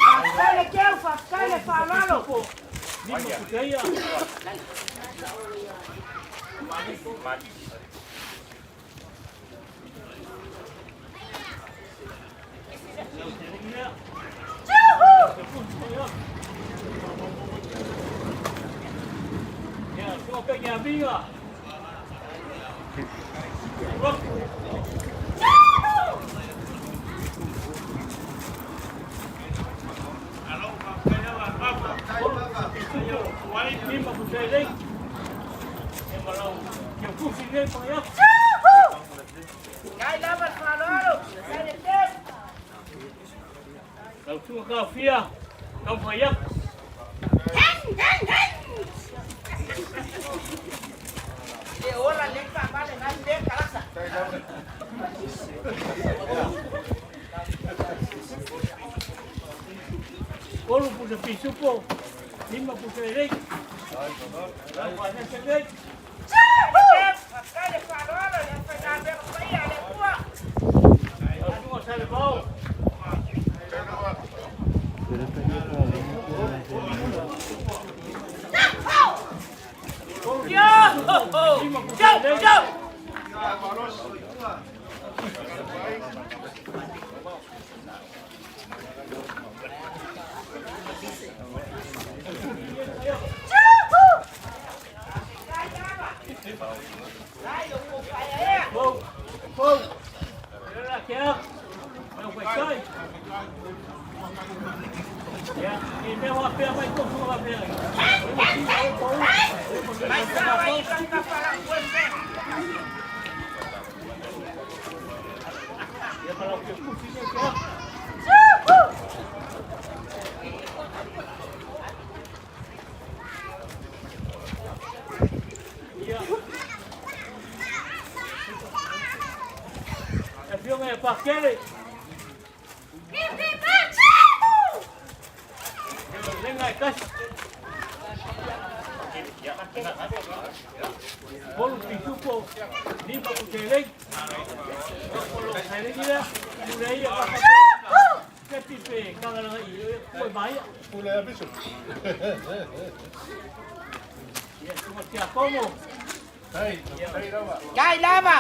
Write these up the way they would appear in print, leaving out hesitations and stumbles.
Faafetai le keu, faafetai le faaaloalo. Kai lava le faaaloalo, kai le teu. Le ola le taavale nai le kalasa. Faafetai le faaaloalo le aufaigaluega paia a le Atua. Yo! Go! Kai lava,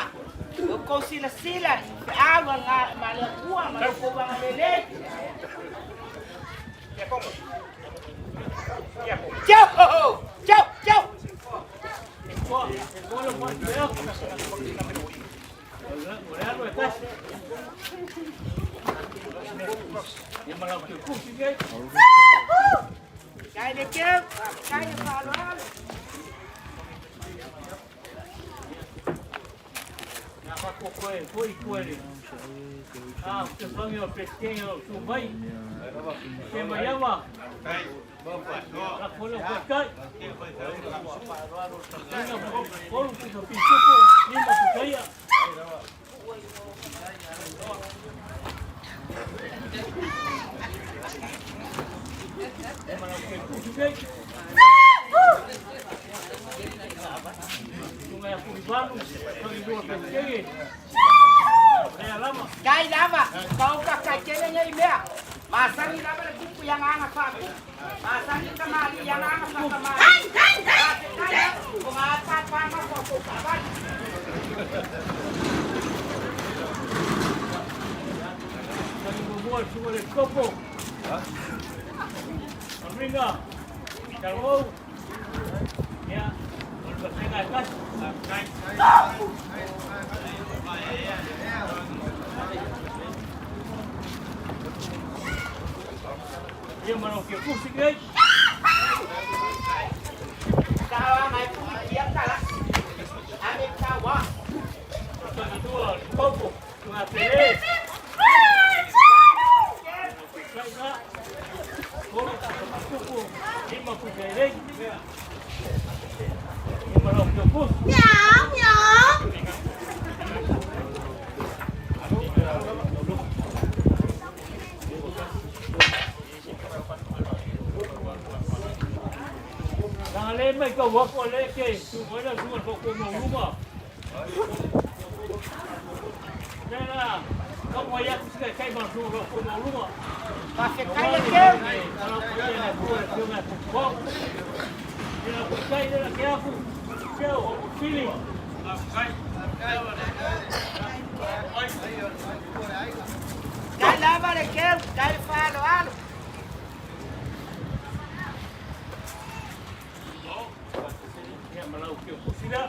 o kou silasila i feau ma le Atua ma lo outou agalelei. Tchau! Tchau! Tchau! Kai le keu, kai le faaaloalo. Kai lava, pauka kai kele nei mea. Masani lava le kupu i agaga faakupu. Masani tamalii i agaga faatamalii. Faafetai lava, o gapapa ma kou taavale. Saoa mai pui ia kala. Ame kawa. Miau, miau. Le mai ka wako le ke tu ora tu ko ko mo luma. Nena, ka mo ya ku se kai ma tu ko ko mo luma. Pa fe kai le keu. Ala ko le ko ko na ko. Nena ko kai le ke aku. Ke o fili. Kai lava le keu, kai le whalo alo. Ia malau ke ko sila.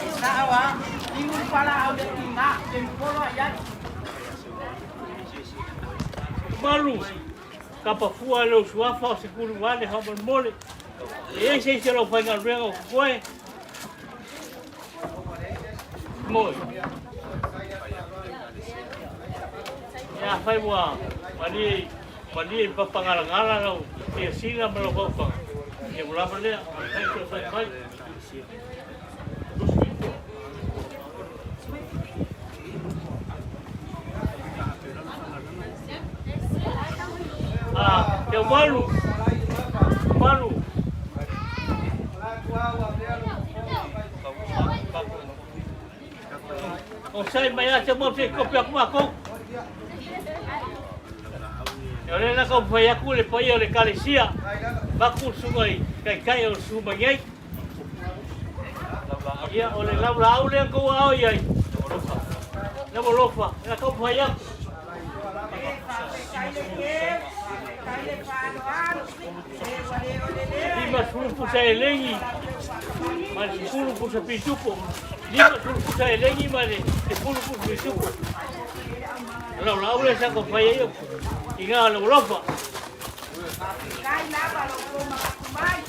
E sao a, ingu pala au le tinga, te mpolo a iai. Malu. Kapa fua le usuafa o se kulu wale ha mo mole. E se se lo fai ngal o koe. Moi. Ia fai wa mali mali papangalangala lau ia sila ma lau faufaga. Ia ua lava lea, fai te fai fai. Ah, te malu. Malu. O sai mai a te mo te kopi aku mako. E ole na ka fai aku le pai o le kalesia. Baku sungai kai kai o sumai ai. Ia o le lau lau le ko au iai. Le mo lofa, na ka fai aku. E fa fe kai le keu, fa fe kai le whalo alo. E wale o le lea. Lima sulu pusa elengi. Ma le sulu pusa pitupo. Lima sulu pusa elengi ma le sulu pusa pitupo. Lau lau le sa ko fai ai. Inga le lofa. Kai lava lo koma kumai.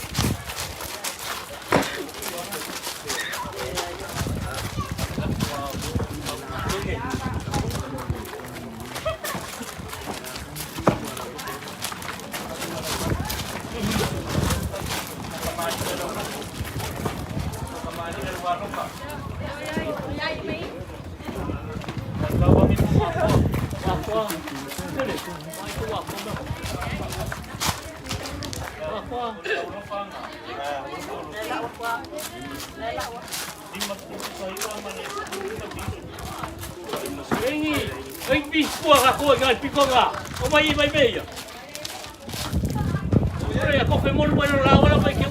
Engi, oi bispua ka koe ngai pikonga. O mai mai meia. Ore a kofe molu mai lo lawa mai ke.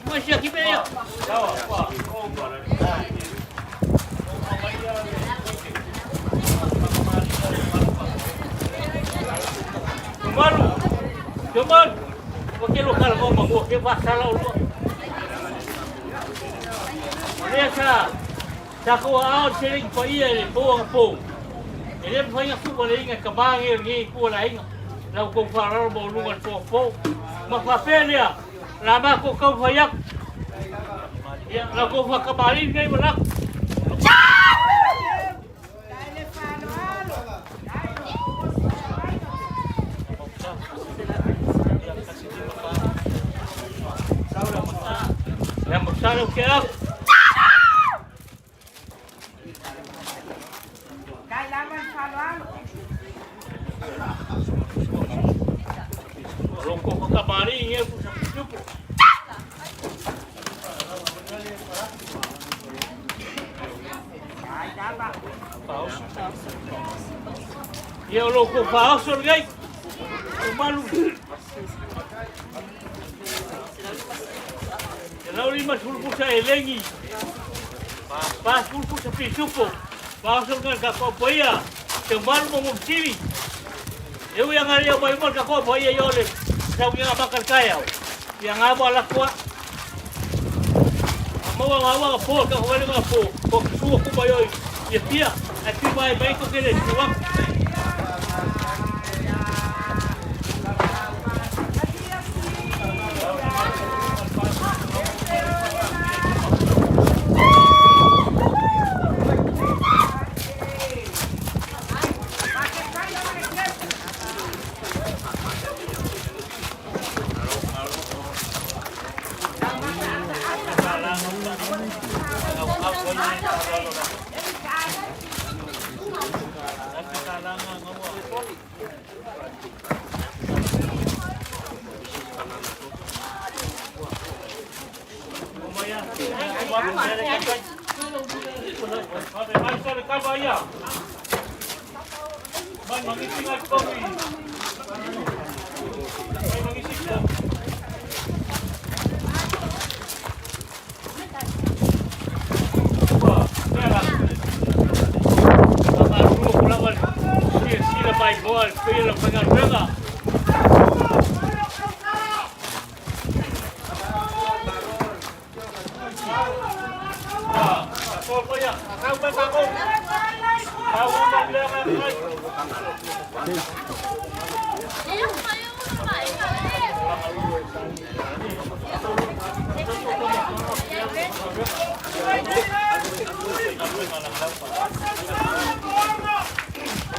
Mai sia ki meia. Malu. Kemal. O ke lo kala mo mo ke pa sala o. Ore sa sa ko ao se le pa ia le po po. E le fai a fu le inga ka bangi ni ku la inga. La ko fa ro mo lu po po. Ma fa pelea. La ma ko ka fa yak. Ia la ko fa ka bali ngai ma la. Kai le whalo alo. Ya mo sala o ke aku. Kai lava le whalo alo. Lo ko fa ka bali ngai ku sa chupo. Kai lava. Ia lo ko fa oso ngai. O malu. E lau lima sulu pusa elengi. Pa sulu pusa pisupo. Pa oso ngai ka ko poia. Te malu mo mo tivi. Eu ia ngari au mai mo ka ko poia i ole. Sa ia bakal kaya. Ia ngā ba la kwa. Mo wa wa po ka ko wale po. Po su ku ba yo. Ia pia. A pi mai mai ko kele su wa.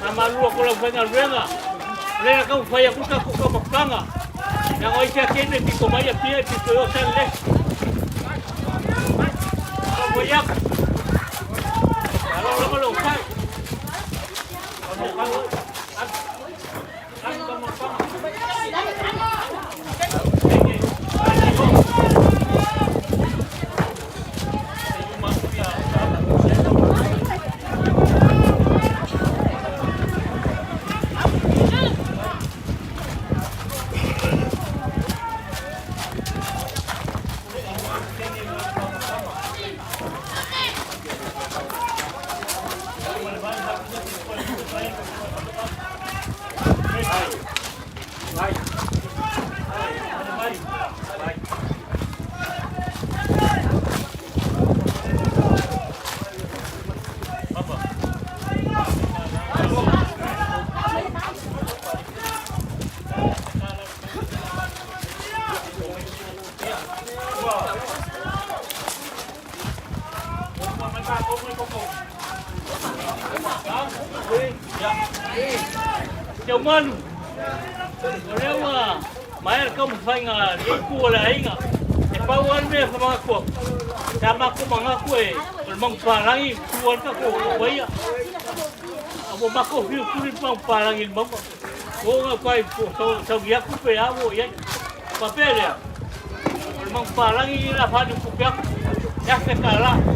Amalua ko lau whainga lea kau whai akuta ko ka makanga. Nā ngoi sia kene piko mai a pia piko yo san le. Ka wai aku. Alo lama lo kai. Alo kau. Ak ka makanga. Teu manu, o lea ua maea le taumafaiga le itu o le aiga e pau lava le mea e faamagatu atu sa matou manatu e o le manupalagi tu ai le tatou paia a ua matou fiu tuli le manupalagi i le mauga ua oo ina tuai sauni atu pe a ua oo i ai faapea lea o le manupalagi o le a faaniutupe atu e $1,000.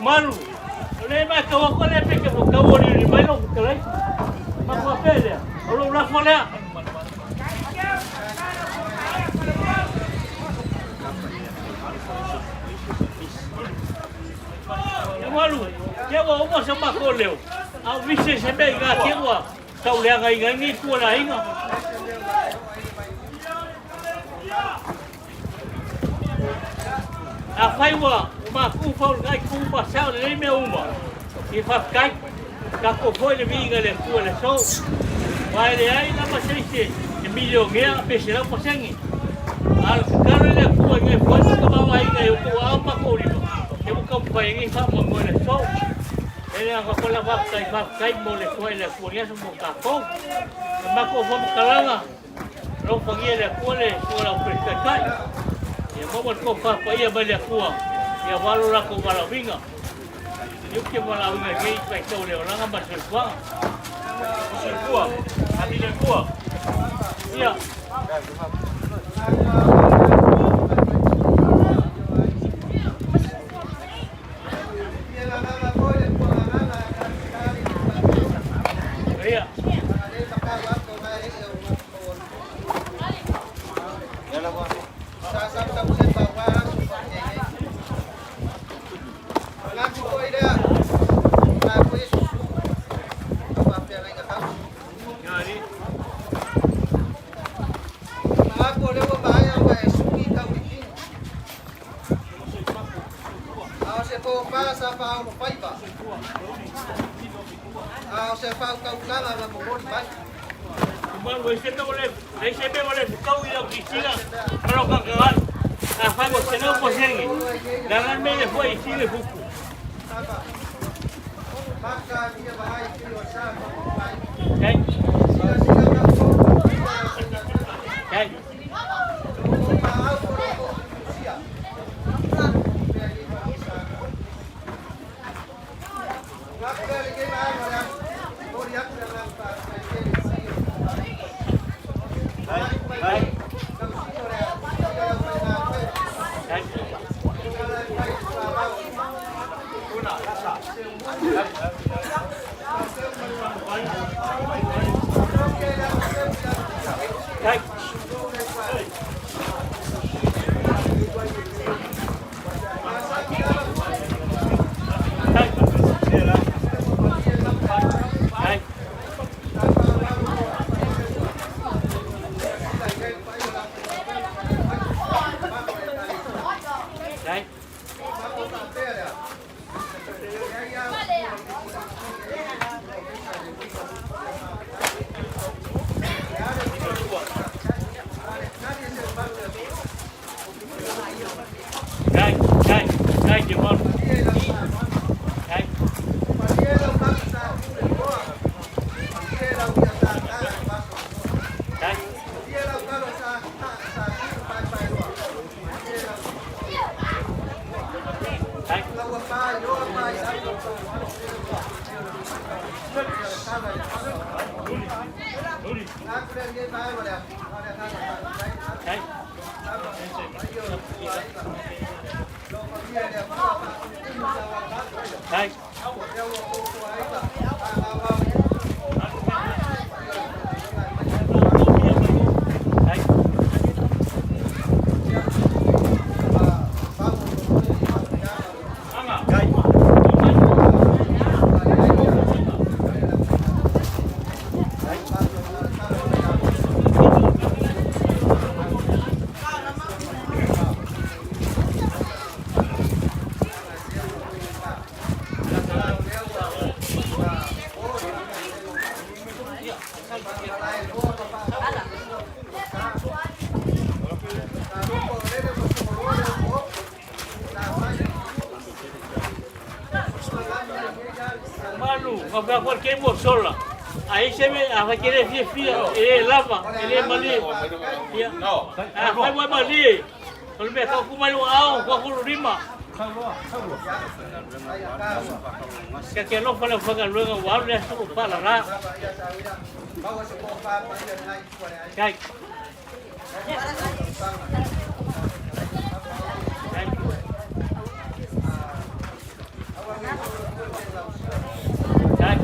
Malu, o le mai kau aku le peke mo kau o ni mai lo ku lai. Ma ku pe lea. O lo la lea. E malu, ke wa o sa ma ko leo. A vise se me ga ke wa tau lea ga inga ni ku la inga. A fai wa ma ku fa ngai ku pa sa le me uma. I fa kai ka ko foi le vinga le ku le so. Vai le ai la ma se se e milionea pe se la pa sengi. Al karo le ku ngai foi ka ba wa inga yo ku a pa ko ri. E mo ka pa ngai fa mo mo le so. E le nga ko la va kai mo le ko le ku ni so mo ka ko. Ma ko fa mo kalanga. Ro fa ngi le ku le ko la pe kai. Ia mo ko fa pa ia ba le ku. Ia walo la ko wala winga. Iu ke wala winga ngi kai tau le olanga ma se kwa. Se kwa. Abi le kwa. Ia. Ia. Ngari. Malu ese me vole, ese me vole kau ila kisila. Kalau ka kan. Afai mo se po sengi. La la me le foi si le fuku. Kai. Kai. Kai. Kai. Kai. Kai. Kai. Kai. Kai, kai, kai, Jimon. Kai. Kai. Kai. Kai. Kai. Kai. Manu, ngā kwa ke mo sola. Ai se me a fa kere fia fia, e lava, e mali. Ia. A fa mo mali. Ko me ka ku mai ao, ko ku rima. Ka ke lo fa le fa ka luega wa le su pa la ra. Kai. Kai. Kai.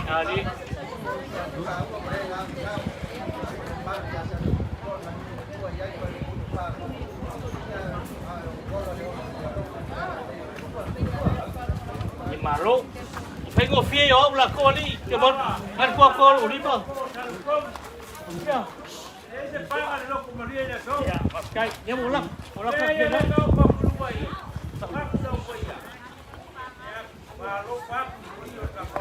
Ali. Ni malo. Fai go fie yo la ko ni ke bon man ko ko uri pa. Ese paga loco María ya son. Ya, kai, ya mula. Mula ko Eh, ke. ya no ko kuluai. Pak sa ko ya. Malo pak kuyo ta ko.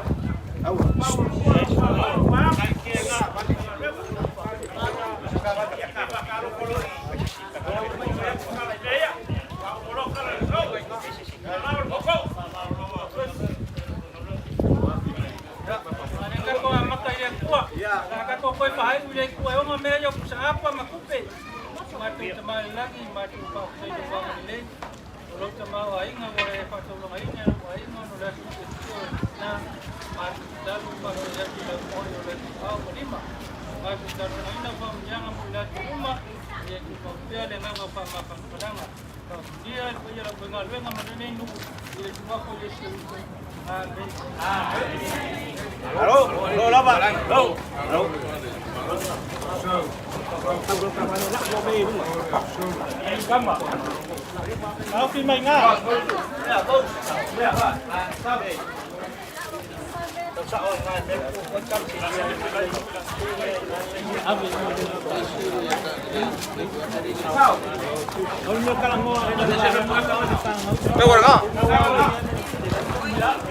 Meu